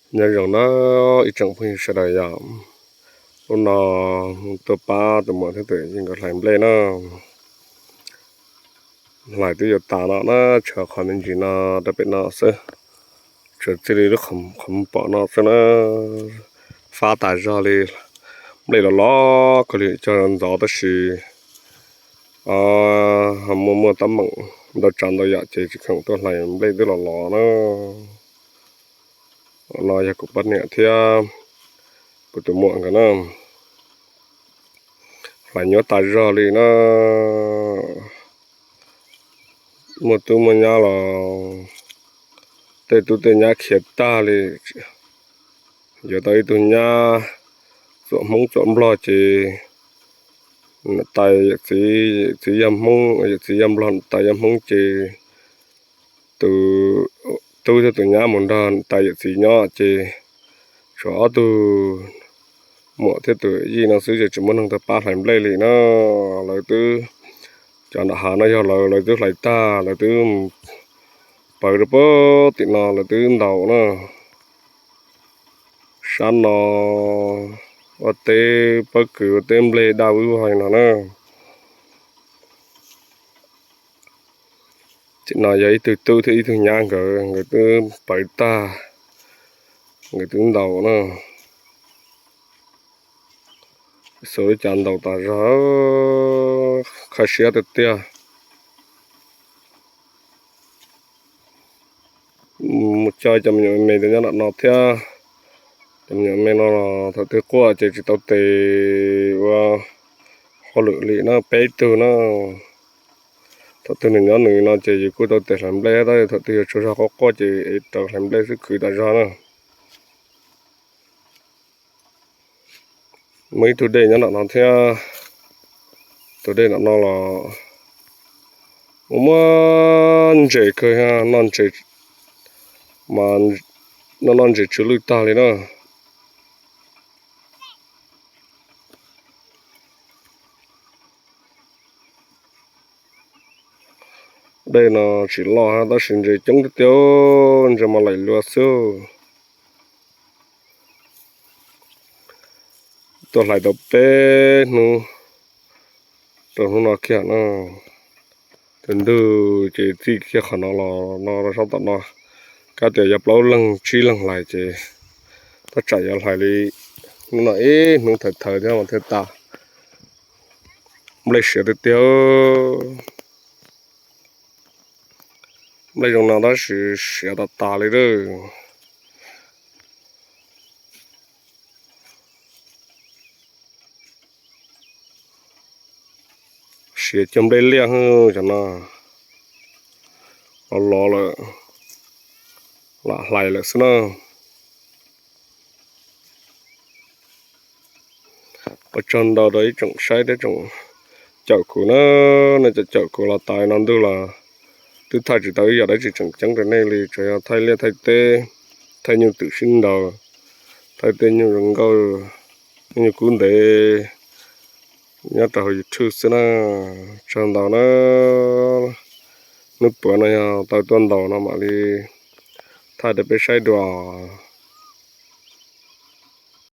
Nyob zoo na ib tsoom phooj ywg sawv daws yom, hnub no tuaj pab tus muam thiab tus yij nkawd hlais nplej na. Hlais twb yuav tas no na, tshuav qhov me ntsis no rau pem no xwb, tshuav txij li lub qhov muag pom no xwb na. Fab tas zog li, nplej los los kawg li, cog ntxov tab sis muaj muaj teeb meem ntau tsav ntau yam ces tsis khoom tuaj hlais, nplej twb los los na. No yog kuv poj niam thiab kuv tus muam nkawd na, hlais nyuaj tas zog li na. Muaj tub muaj nyab los tej tub tej nyab khiav tag li. Yuav tau ib tug nyab txuam Hmoob txuam Nplog ces niam tais yawm txiv, yawm txiv yog Hmoob, yawm txiv yog Nplog, niam tais yog Hmoob ces tus tub thiab tus nyab mus nrog niam tais yawm txiv nyob ces tshuav ob tug muam thiab tus yij no xwb ces tsis muaj neeg tuaj pab hlais nplej li na. Lawv twb, cov nram hav no yog lawv, lawv twb hlais tag, lawv twb pawv rau pem tim no lawv twb ntaus na. Sab no ua teb pob kws, ua teb nplej daj vwb vog no na. Tim no yog ib tug tub thiab ib tug nyab nkawd, nkawd twb pawv tag, nkawd twb ntaus na. Xus lub cav ntaus tas zog, kho siab tiag tiag. Mus coj cov me nyuam me nyob nram no thiab. Cov me nyuam me no los thaum twg quaj ces tsis tau tes ua hauj lwm li na, peb tug na. Thaum twg nws nyob nws no ces yus kuj tau tes hlais nplej, tab sis thaum twg yog tsaug zog quaj quaj ces es raws hlais nplej xwb, khwv tas zog na. Muaj ib tug dej nyob nram no thiab. Tus dej nram no los muaj, muaj ntses kawg, noj ntses mas noj, noj ntses tsw lwj tag li na. Dej no tsis loj tab sis ntses coob tiag tiag, ntses mas laim luas xwb. Tuaj hlais tau peb hnub rau hnub no kiag no. Tus ntug ces txij kiag qhov no los no rau sab tom no, kab tias yog plaub leeg tsib leeg hlais ces tab tsam yuav hlais li hnub no ib hnub thawv thawv thiab mas thiaj tas. Nplej siav tiag tiag. Nplej zoo no tab sis siav tas tas li lawm. Siav cuag nplej liaj, cov no los los lawm, lam hlais lawm xwb na. Ua tsaug ntau rau ib tsoom saib thiab tsoom caum kuv na. Nej caum caum kuv los tas no ntuj los twb thaij tsis tau ib yam dab tsi tseem ceeb rau nej li, tsuas yog thaij liaj thaij teb, thaij nyuj twm sib nraus, thaij tej nyuj zoo nkauj, nyuj kub ntev nyob rau hauv YouTube xwb na. Tsaug ntau na. Hnub puav no yog tau tuaj ntaus no mam li thaij rau peb saib dua.